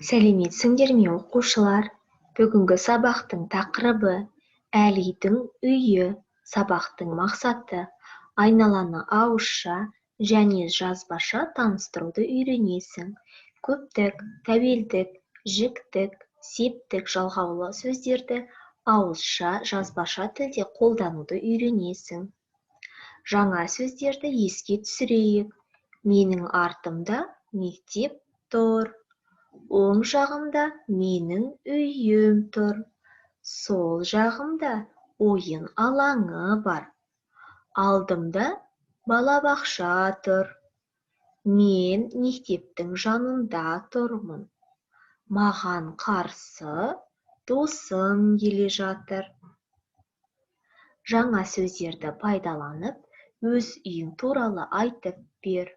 Сәлеметсіңдер ме, оқушылар! Бүгінгі сабақтың тақырыбы: Әлидің үйі. Сабақтың мақсаты: айналаны ауызша және жазбаша таныстыруды үйренесің. Көптік, тәуелдік, жіктік, септік жалғаулы сөздерді ауызша, жазбаша тілде қолдануды үйренесің. Жаңа сөздерді еске түсірейік. Менің артымда мектеп тұр. Оң жағымда менің үйім тұр. Сол жағымда ойын алаңы бар. Алдымда балабақша тұр. Мен мектептің жанында тұрмын. Маған қарсы досым келе жатыр. Жаңа сөздерді пайдаланып, өз үйің туралы айтып бер.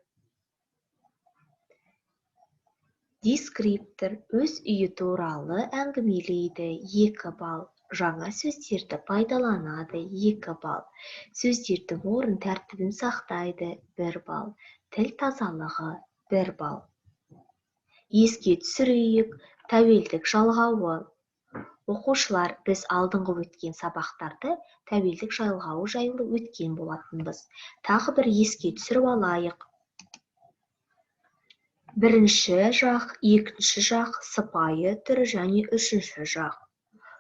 Дескриптор өз үйі туралы әңгімелейді, 2 балл. Жаңа сөздерді пайдаланады, 2 балл. Сөздердің орын тәртібін сақтайды, 1 балл. Тіл тазалығы, 1 балл. Еске түсірейік, тәуелдік жалғауы. Оқушылар, біз алдыңғы өткен сабақтарды тәуелдік жалғауы жайлы өткен болатынбыз. Тағы бір еске түсіріп алайық. Бірінші жақ, екінші жақ, сыпайы түрі және үшінші жақ.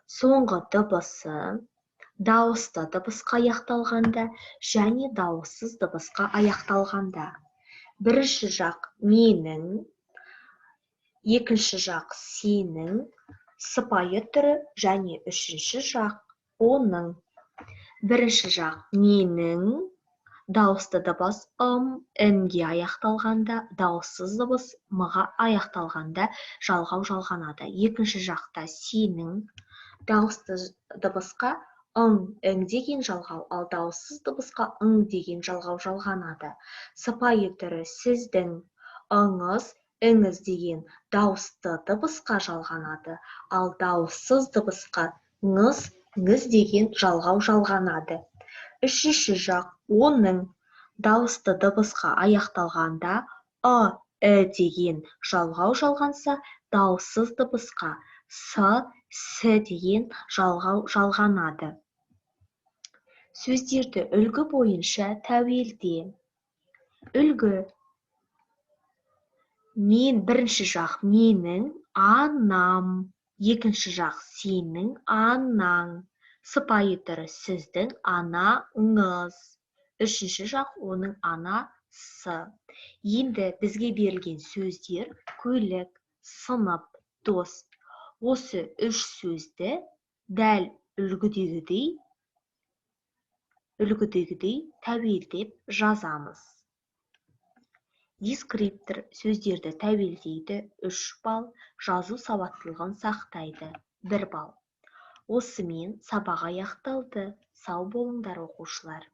Соңғы дыбысы дауысты дыбысқа аяқталғанда және дауыссыз дыбысқа аяқталғанда. Бірінші жақ менің, екінші жақ сенің, сыпайы түрі және үшінші жақ оның. Бірінші жақ менің, дауысты дыбыс ым, імге аяқталғанда, дауыссыз дыбыс мға аяқталғанда жалғау жалғанады. Екінші жақта сенің, дауысты дыбысқа ың, ің деген жалғау, ал дауыссыз дыбысқа ың деген жалғау жалғанады. Сыпайы түрі сіздің, ыңыз, іңіз деген дауысты дыбысқа жалғанады, ал дауыссыз дыбысқа ңыз, ңіз деген жалғау жалғанады. Үшінші жақ оның, дауысты дыбысқа аяқталғанда ы, і деген жалғау жалғанса, дауыссыз дыбысқа с, сі деген жалғау жалғанады. Сөздерді үлгі бойынша тәуелде. Үлгі. Мен бірінші жақ менің анам, екінші жақ сенің анаң. Сыпайы түрі сіздің анаңыз. Үшінші жақ оның анасы. Енді бізге берілген сөздер: көлік, сынып, дос. Осы үш сөзді дәл үлгідегідей тәуелдеп жазамыз. Дескриптор сөздерді тәуелдейді, 3 балл, жазу сауаттылығын сақтайды, 1 балл. Осымен сабақ аяқталды. Сау болыңдар, оқушылар.